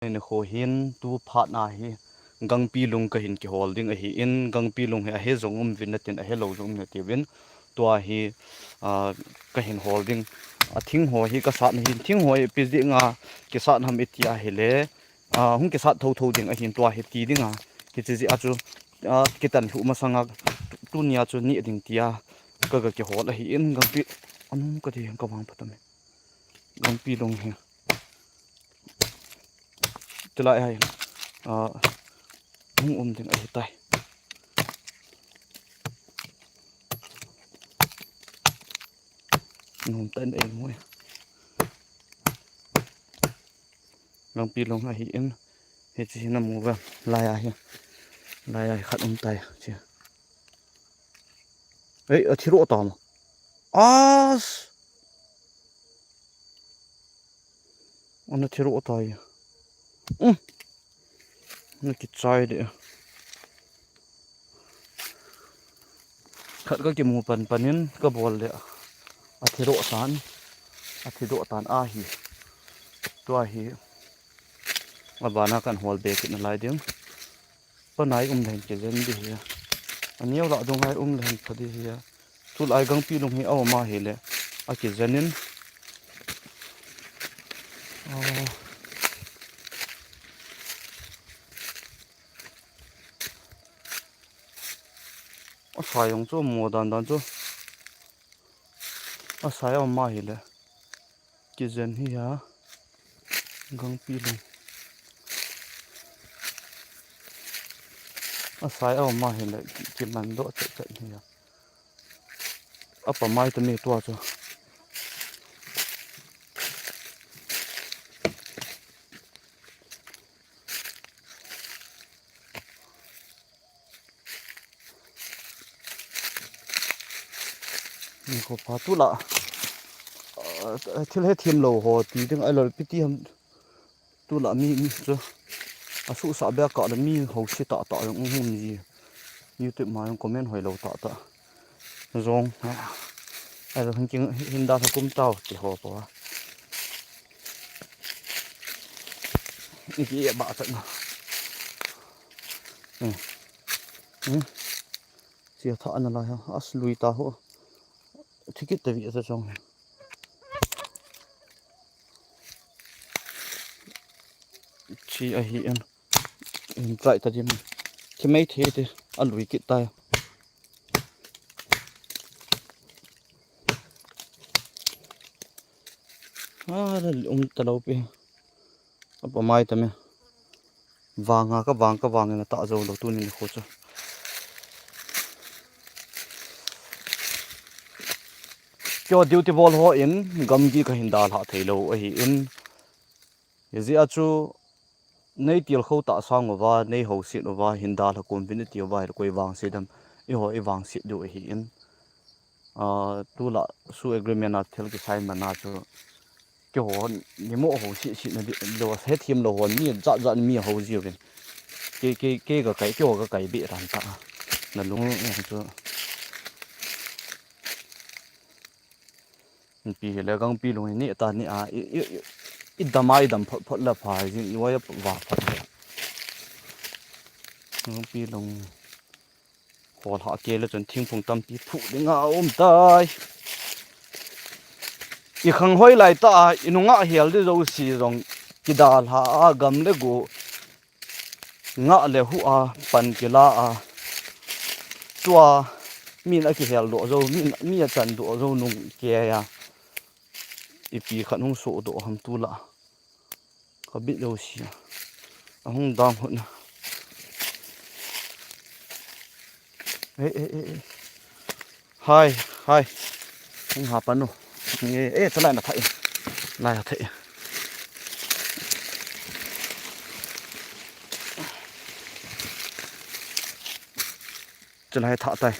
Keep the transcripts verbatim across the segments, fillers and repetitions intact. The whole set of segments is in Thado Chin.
Nikho hin tu phat na hi Gangpi lung kahin kihol ding ahin, Gangpi lung hi ahe jong um vin natin, ahe lou jong um natin, tua hi, ah, kahin hol ding. A thing ho hi kasat na hin, thing ho hi ipi dinga kisat ham iti ahile, ah, hung kisat thotho ding ahin, tua hi ti dinga, hiche jeh a chu, ah, kitan lhuh masanga, tunia chu neh ding tia, ka, ka kihol ahin, Gangpi, anung kati, ka vang phat tame. Gangpi lung hi. Tilai hai, ah, hung um ding ahitai. Nom tan ei mui. Gangpi lung ahin, hiche hi namu va, lai a hi. Lai a hi khat um tai, che. Ei, athi ro ta ma. As! Ana thi ro tai. Um. Ana kichai de. Khat ka kimu pan panin ka bol le. Athi ro tan. Athi ro tan ahi. Tua hi. Abana kan hol be kit nalai ding. Panai um leng kijen di hi. Aneo lah dung ai um leng pha di hi. Tulai Gangpi lung hi aum ahile, akijen in. Oh. Asai jong chu mo dan dan chu. Asai aum ahile. Kijen hi a. Gangpi lung. Asai aum ahile, ki, kiman doh chet chet hi a. Apa mai tame tua chu. Nikho pha tula. Ah, thil hethem lou ho ti ding ahilou le ipi ti ham. Tula mi, mi chu. Asuhsah beh a kah le mi ho si tah tah jong um ji. YouTube ma jong comment hoilou tah tah. Jong. Ai jong hin king, hin dalha kum tau ti ho po a. Iki e ba ta na. Hmm. Hmm. Sia tha ana lai ha. As lui ta ho. Thikit ta vi ta jong. Chi ahi in. In try ta dim. Ki mai the te. A lui kit ta. Ah, la um ta lou pi. Apa mai tame. Vanga ka vang ka vang in atah jou lou tuni nikho chu. Keiho duty bol ho in gamgi kahin dalha thei lou ahi in. Hijeh a chu nei tilkhou tah sang uva, nei houset uva, hin dalha kum vin iti uva, hile koi vangset dem, eiho i vangset diu ahi in. Ah, tula su agreement a thil kisign man a chu. Keiho, nimo ho si, si na di, lo, hethem lou ho, mi jat jat mi ho jiuvin. Kei, kei, kei ka kai, keiho ka kai be ran ta. Na lung, eh, chu. Ipi hile Gangpi lung hi ni ta ni a, i, i, i, i dam a, i dam phot phot la pha, i, i wa ya va phot le. Gangpi lung. Kholha kei le chun thingphung tampi phuh dinga um tai. I khang hoi lai ta a, i nunga hel di jouse jong kidalha a, gam le go ngah le huh a, pan kila a. Tua min a kihel doh jou, min, mi a chan doh jou nung kei a. Ipi khat hung soh doh ham tula. Ka bit lou si a. Ahung dang hot na. Eh, eh, eh, eh. Hai, hai. Hung ha pan nu. Eh, eh, chalai na thai. Lai ha thai. Chalai tha tai.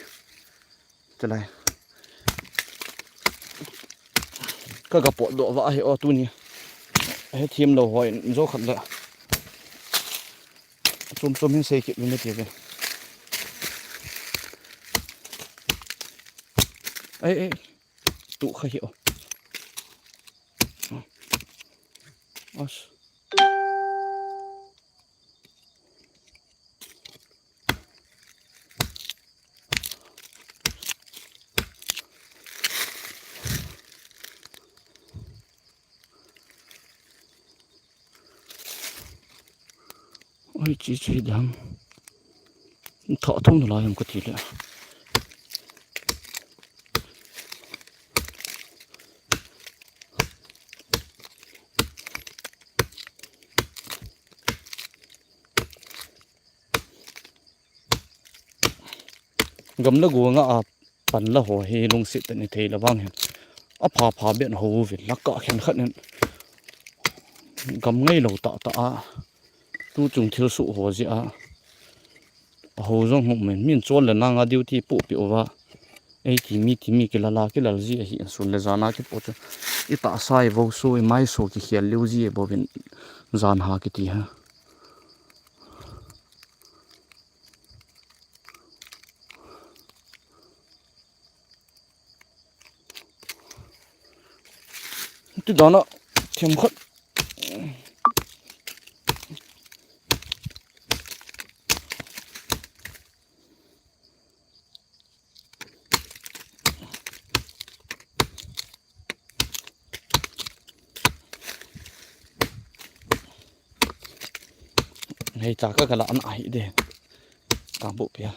Chalai. Ka, ka potdoh va ahi o tuni. Hethem lou hoi, jo khat le. Chom chom hin sei kit min ti ve. Ai, ai. Tu kha hi o. As. Oi, chi chi dam. Tha thong la yam ka ti le. Gamla gu nga a pan la ho hi lungsit tah in i thei la vang hin. A pha pha ben ho uvin la ka khen khat in. Gam ngei lo tah tah a. Tu chung thil suh ho jeh a. A ho jong hung min, min chol le nang a duty pu pi uva. Ei ti mi ti mi ki la la ki lal ji a hi sun le jan a ki pu chu. I ta sai vo su i mai su ki khial liu ji e bo vin jan ha ki ti ha. Ti dana themkhat. Hei, ta ka kala an ahi de. Ka bu pia.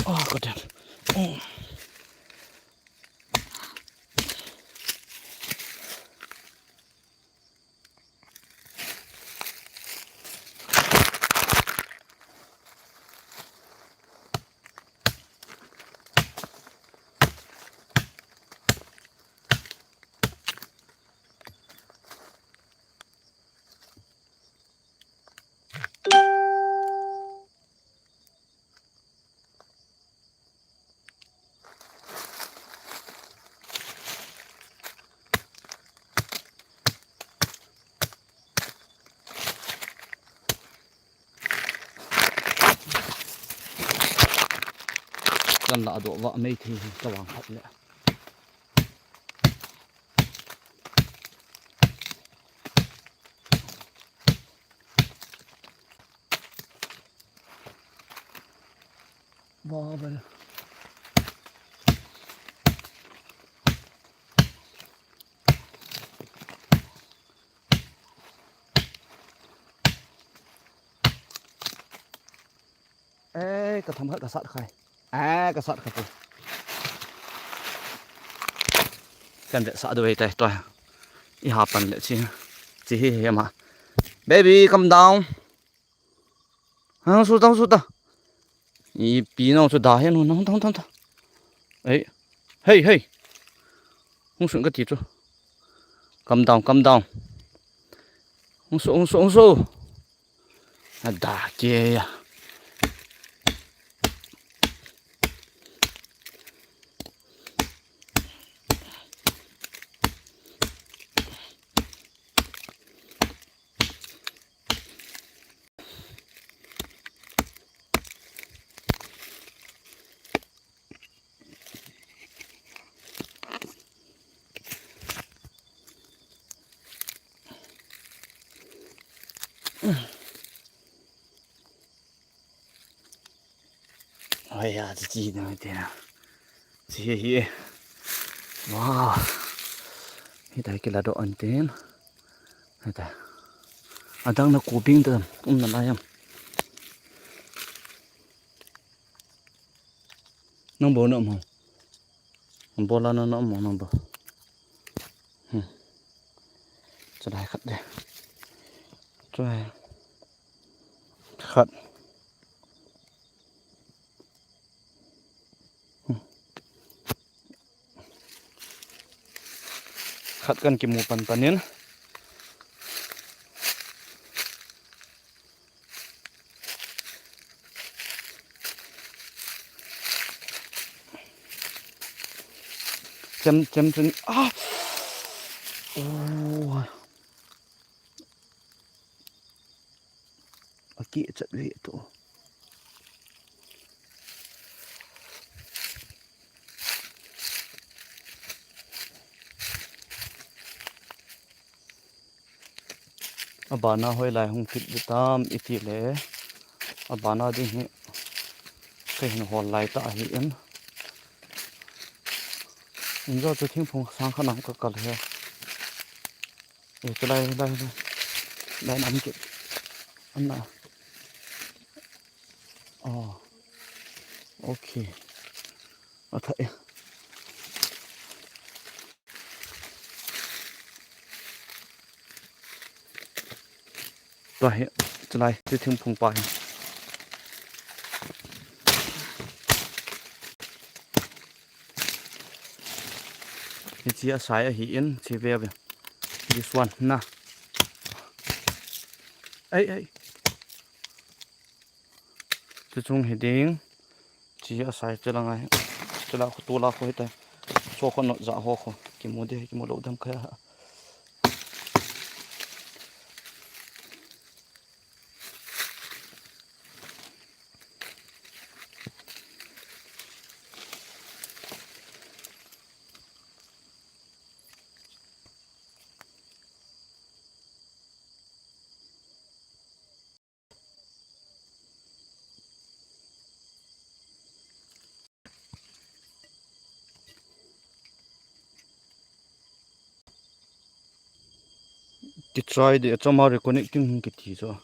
Oh, God damn. Oh. Kan la do va mei thi ka vang khat le. Ba ba. Eh, ka tham khat ka sat khai. Eh, ka sat khat. Kan ve sa do tai to. I ha pan le chi. Chi hi hi ma. Baby, come down. Hung su ta, hung su ta. Ipi nang chu da hen, hung ta, hung ta, hung ta. Ei. Hey, hey. Hung sun ka ti chu. Come down, come down. Hung su, hung su, hung su. A da ke ya. Oi ya, chi chi na te na. Chi hi. Wow. Hi tai ki la do an ten. Hi tai. Adang na ku bing ta um na la yam. Nang bo na mo. Nang bo la na na mo nang bo. Hmm. Chulai khat de. Chulai. Khat. Hmm. Khat kan kimu pan panin. Chem, chem chun, ah! Oh. Aki chat ve to. Abana hoilai hung kit di tam iti le. Abana ding hi kahin hol lai ta ahi in. Injo chu thingphung sang khat nang kakal he. Eh, chu lai, lai, lai. Lai nam kit. Anna. Oh. Okay. Atha e. Tua hi, chulai, chu thingphung pa hi. Hiche asai ahi in, che ve ve. This one, na. Ei, ei. Chuchung hi ding. Che asai, chela ngai. Chela khu tula khu hitai. Cho khu no ja ho khu. Kimu de, kimu lou dem kha. Ti try de, achama reconnecting hung kiti chu.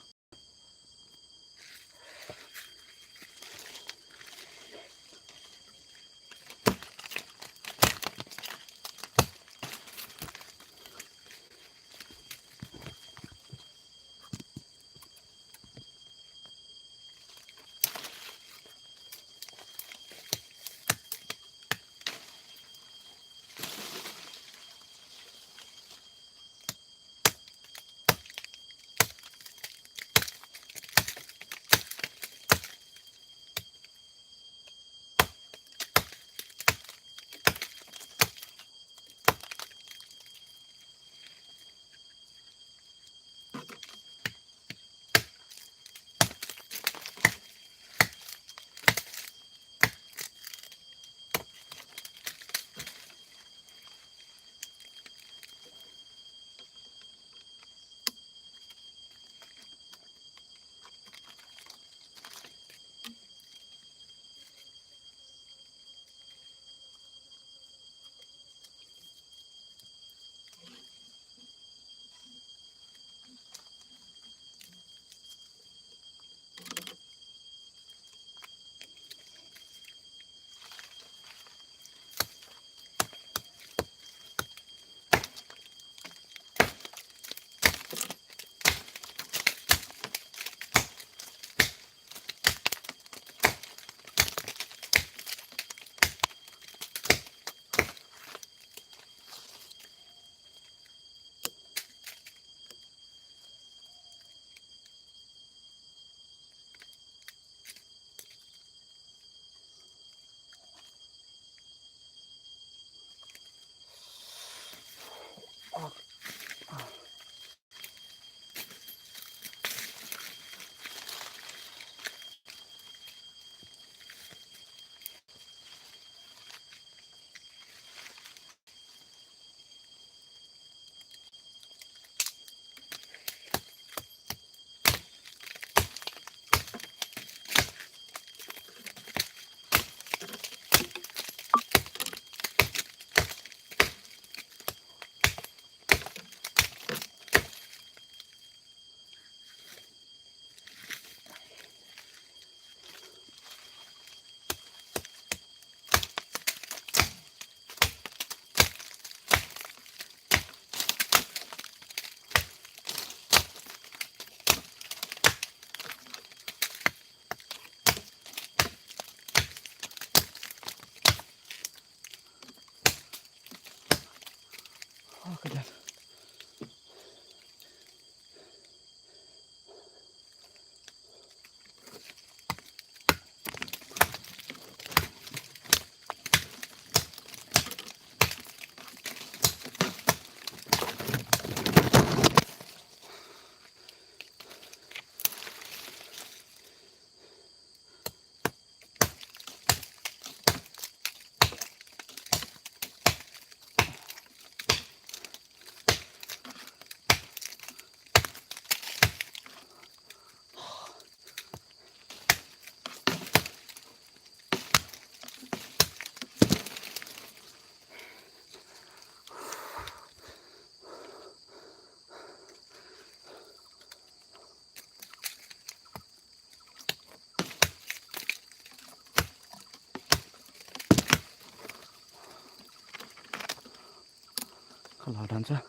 Adan cha.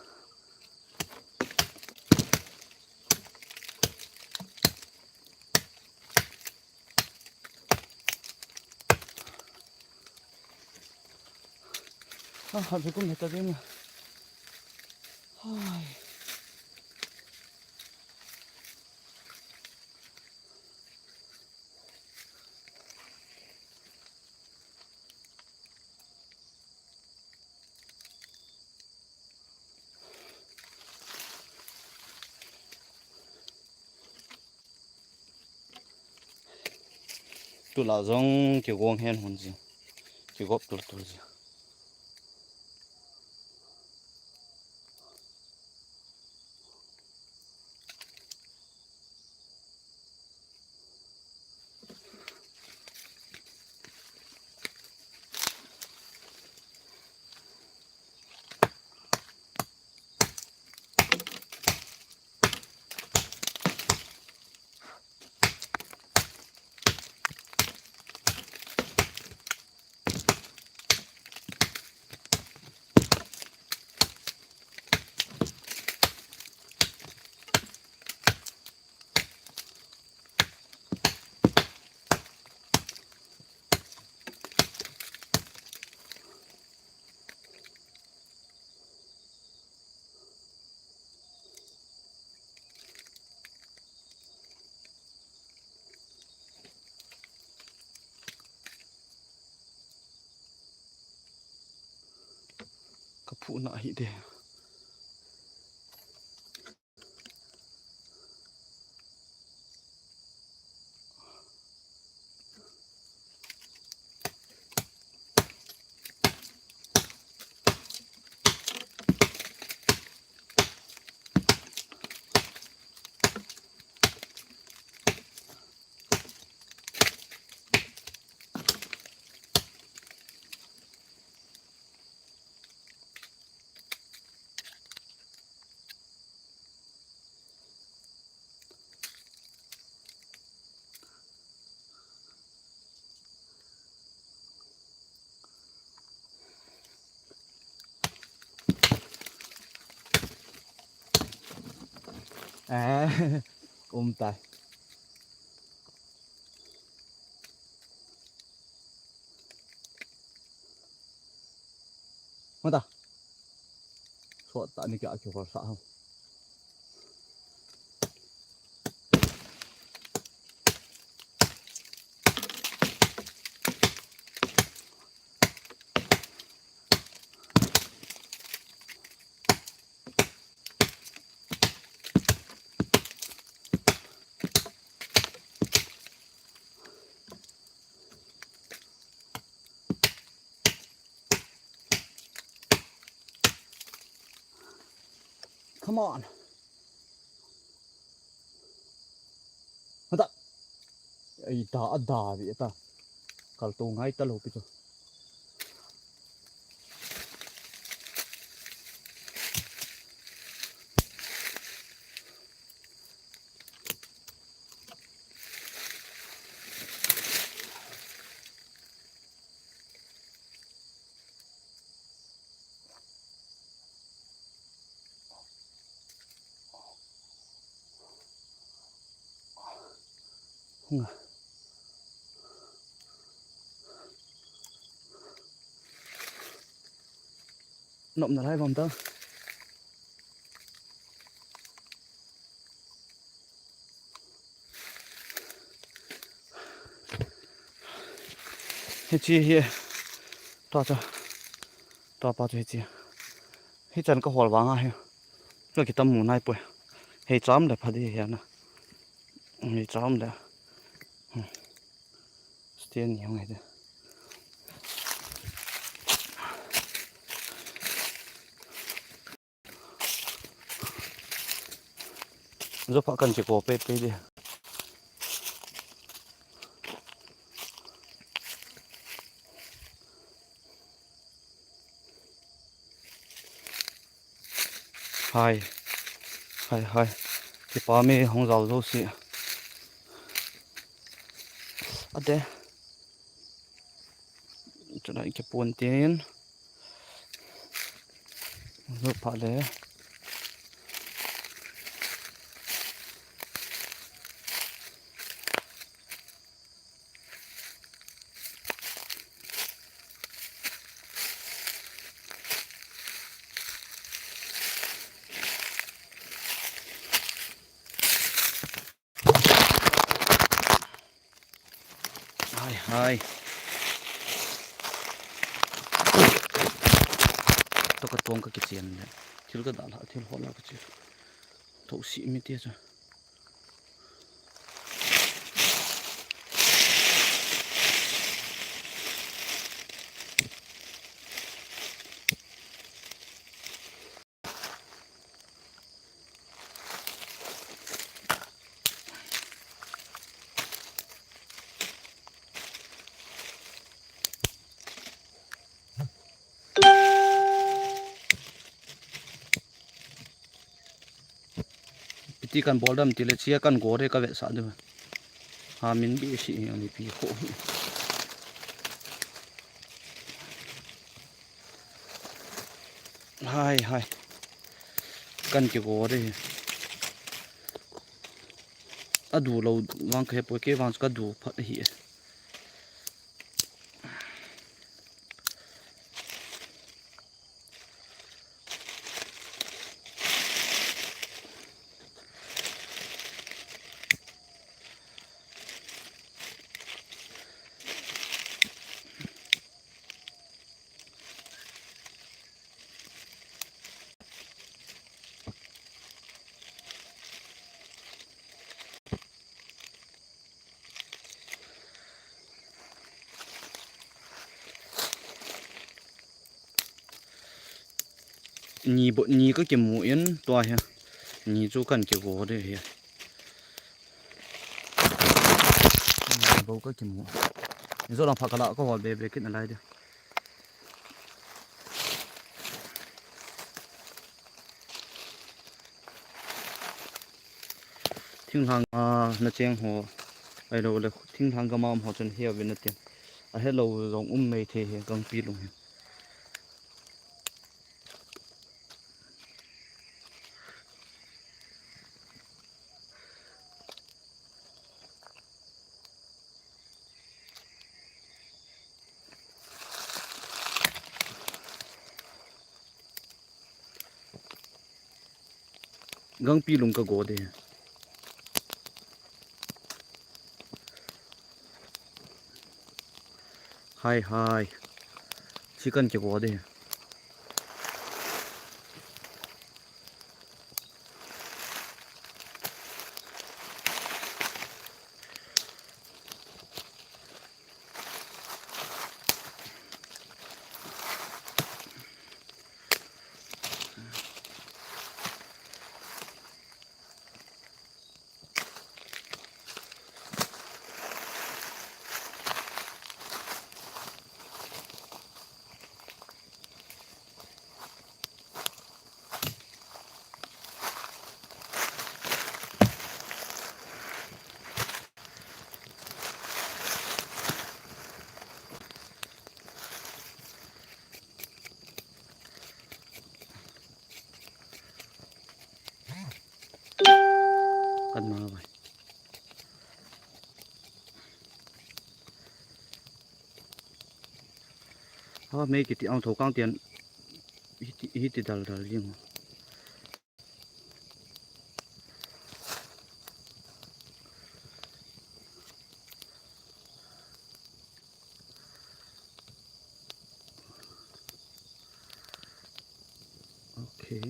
Ah, habis aku minta dia. Hai. Tula jong kigong hen hon ji. Kigop tul tul ji. Ka phuhna hi de. Eh, um tai. Mata. Sot ta ni kya kya kar sa ho. Come on. Hata. Ai ta, a da vi ta. Kal to ngai ta lo pi to. Hung a. Nop na lai vom ta. Hichi hi. Tua cha. Tua pa chu hichi. Hichan ka hol vang a hi. Ka kitam mu nai poi. Hei cham le pha di hi na. Hei cham le. Hmm. Stand ni hong hei de. Zo pha kan che ko pe pe de. Hai. Hai, hai. Kipa mi hong jao jouse. Ade. Chulai kipon tin. Zo pha le. Hai, hai. To ka tong ka kichen le. Thil ka da la, thil hol la ka chi. Tho si mi te cha. Piti kan bol dam ti le chia kan go re ka vetsah diu. Ha min bi si hi ani pi kho hi. Hai, hai. Kan kigo re. A du lo vang ka he poi, kei vang chu ka du phat ahi e. Ni bo, ni ka kimu in tua hi. Ni chu kan kigo de hi. Ni bo ka kimu. Ni zo lang pha ka la ka hol be be kin alai de. Thinglhang a na cheng ho, ahilou le thinglhang gam a um ho chun he uvin natin. Ahelou jong um mai thei hi, Gangpilung hi. Gangpilung ka go de. Hai, hai. Chicken kigo de. Kan ma vai. Ha, mei kiti ang tho kang tian. Hiti, hiti dal dal jing. Okay.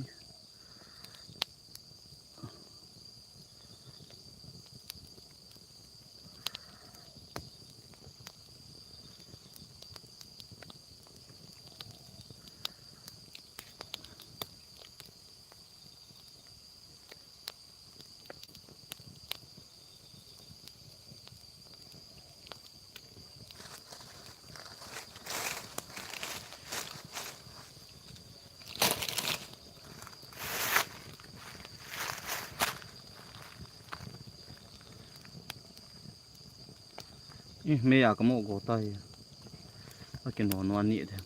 Ih, mei a ka mo go ta hi. A ki no no ani de.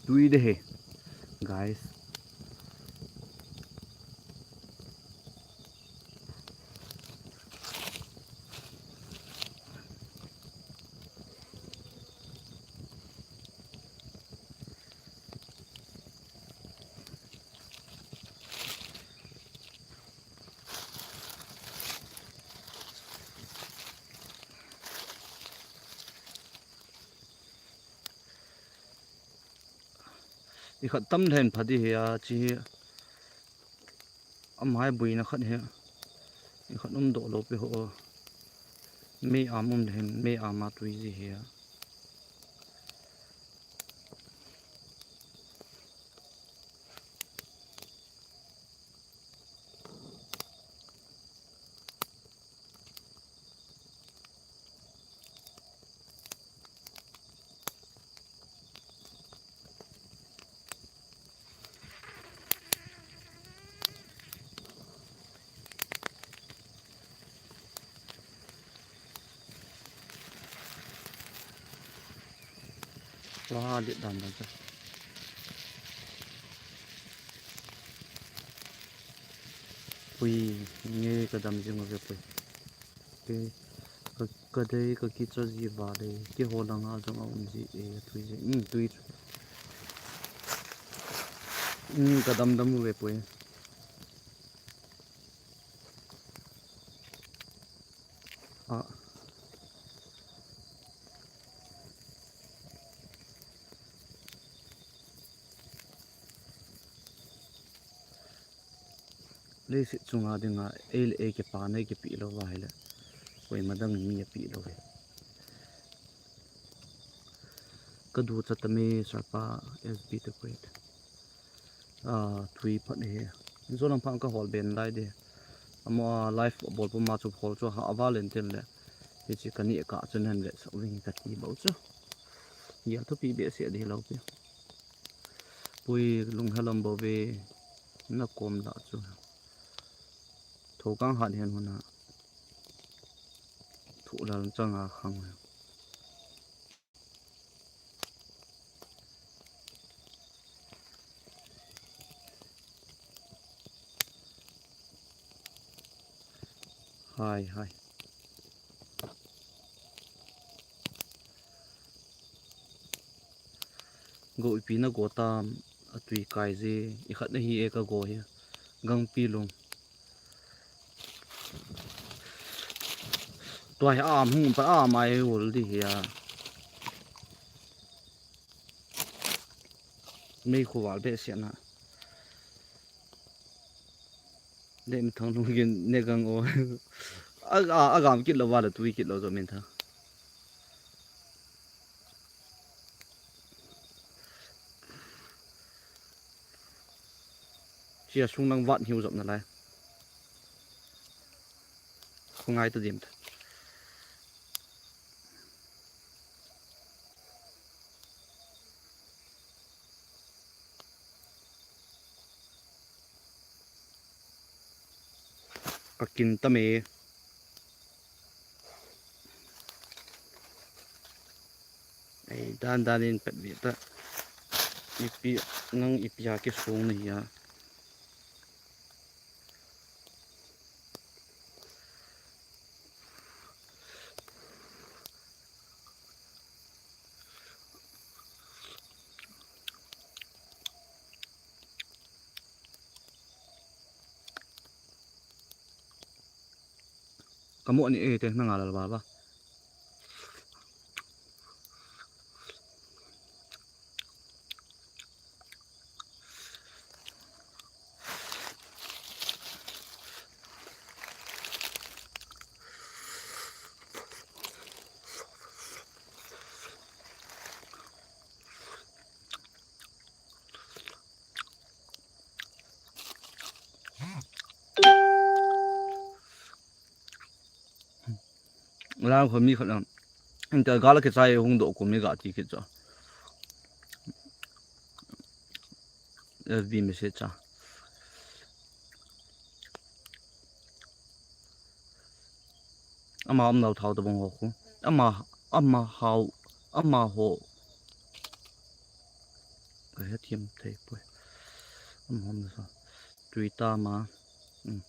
tui de he, guys. I khat tam lhen pha di hi a, chi hi. Amai buina khat hi. I khat um doh lou pi ho. Mei am um lhen, mei am a tui ji hi a. Wah, adet dan dan chu. Pui, nge ka dam jing uve pui. Ke, ka, ka dei, ka kicha ji va dei. Keiho langa jong a um ji e, tui ji. Um, tui chu. Um, ka dam dam uve pui. A. Leiset chunga dinga ei le ei kipana ei kipeh lou va ahile, koima dang in mi apeh lou ve. Ka du cha tame, Sarpa S B the Great. A, tui phat hi. Inzo lang pha ka hol ben lai de. Ama live bol puma chu hol chu ha aval in tin le. Hichi ka ni ka chu nan ve sa wing ka ti bou chu. Gel thupi behseh di lou pi. Pui lunghelam bou ve. Na kom la chu. Thokang hat hian huna. Thu lal changa khang. Hai, hai. Go ipi na go tam, a tui kai je, i khat na hi e ka go hi. Gangpi lung. Tua hi am hung pa am ai ul di hi a. Mei khu val behseh na. Le mi thang lung gin ne gang o. A, a, a gam kit lo va le tui kit lo zo min tha. Chia sung nang vat hiu zop na lai. Khu ngai ta dim ta. Ka kin ta me. Ei, dan dan in pet ve ta. Ipi, nang ipi a kisung na hi a. Ka mo ni e te na nga la ba ba. Lau kho mi kho na. Inter gal ke chai hung do ko mi ga ti ki cho. F B message cha. Ama um nau thau ta bang ho khu. Ama, ama hau, ama ho. Ka hethem thei poi. Am hom sa. Tui tama. Hmm.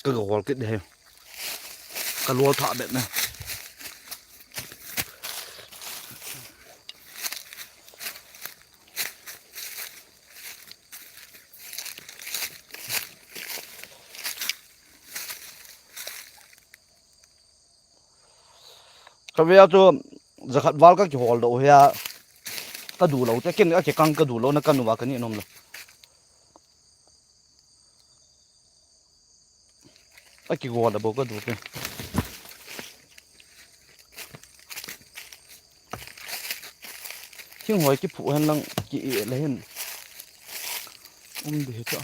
Ka gol kit de. Ka lol tha bet na. Ka vea chu jakhat val ka kihol doh hia. Ka du lou te ken a kikang ka du lou na ka nuva ka ni nom lo. A kigol a bo ka du te. Thing hoi kiphu hen lang ki e le hen. Um di hi chu.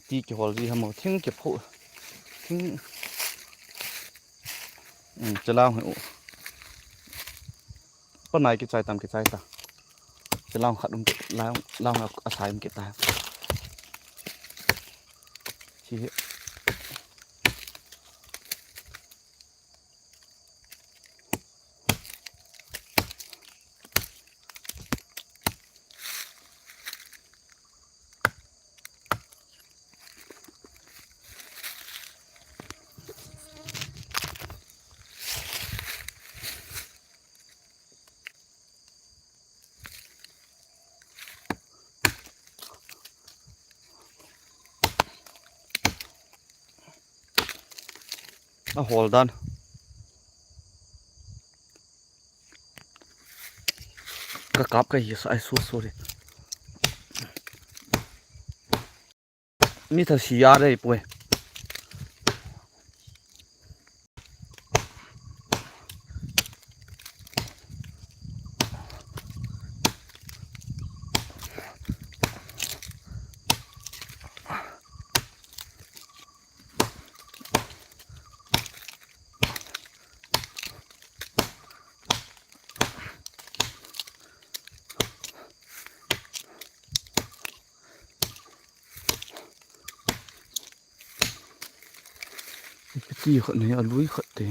Ti kihol ji hamo, thing kiphu, thing, um, chelang hi u. Panai kichai tam kichai ta. Chelang khat um, lang, lang a sai um kita. Chi hi. A hol dan. Ka kap ka hi sa ai su su ri. Mi tha si ya rei poi. Ti khat nei a lui khat te.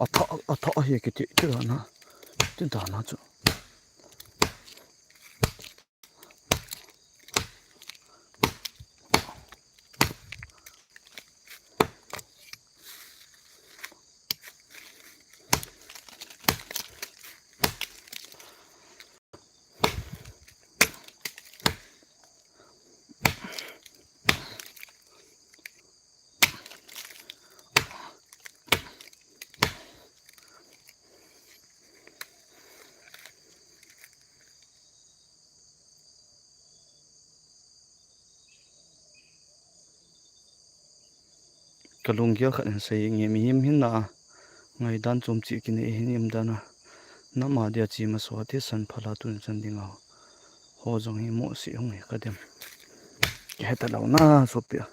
A tha, a tha hi kiti, ti dan a, ti dan a chu. Ka lunggel khat hin sei nge, mihem hinna a ngaidan chom cheh kinei hin im dan a, nam a dia chi masa a thisan phal a tun chan ding a ho jong hi mohseh hung hi ka dem. Kihe ta lou na sopi a.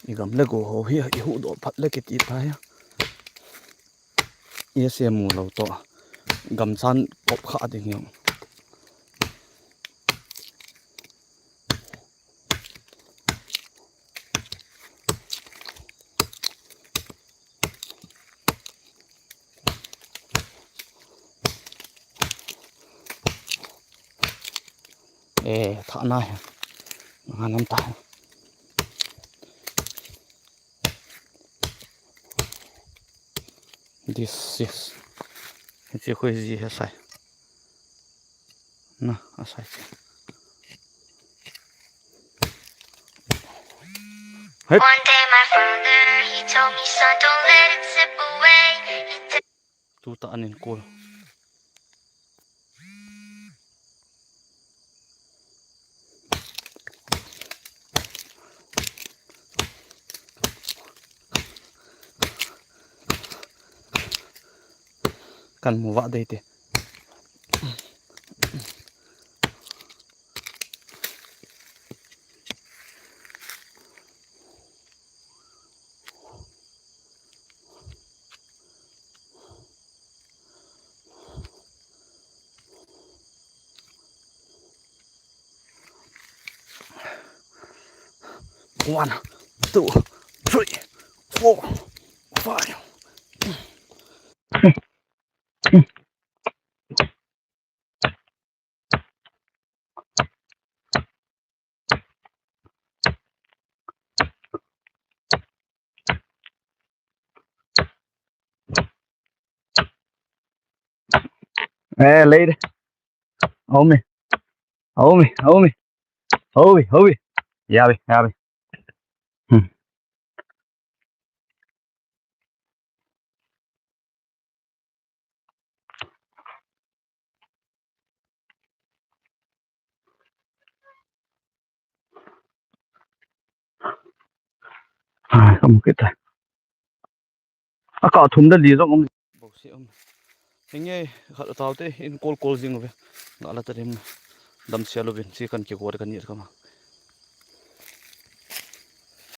I gam le go ho hi i huhdoh phat le kiti ta hi. I se mu lou toh. Gamchan kop kha ding hi. Eh, thah na he. Nga nam ta he. This is. Hiche khu ji he sai. Na, a sai che. Hey. One day my father, he told me, "Son, don't let it slip away." He t- Tu ta anin kul. Kan mu vah dei te. One, two, three, four, five. Eh, lady. Homie. Homie, homie. Homie, homie. Yabi, yabi. Hmm. Ai, kamu kit tai. Aka thum da li jong um. Boksi um. Hinge khat tau te in kol kol jing uve. Nga la ta rim. Dam sia lo vin si kan ki gor kan ni kama.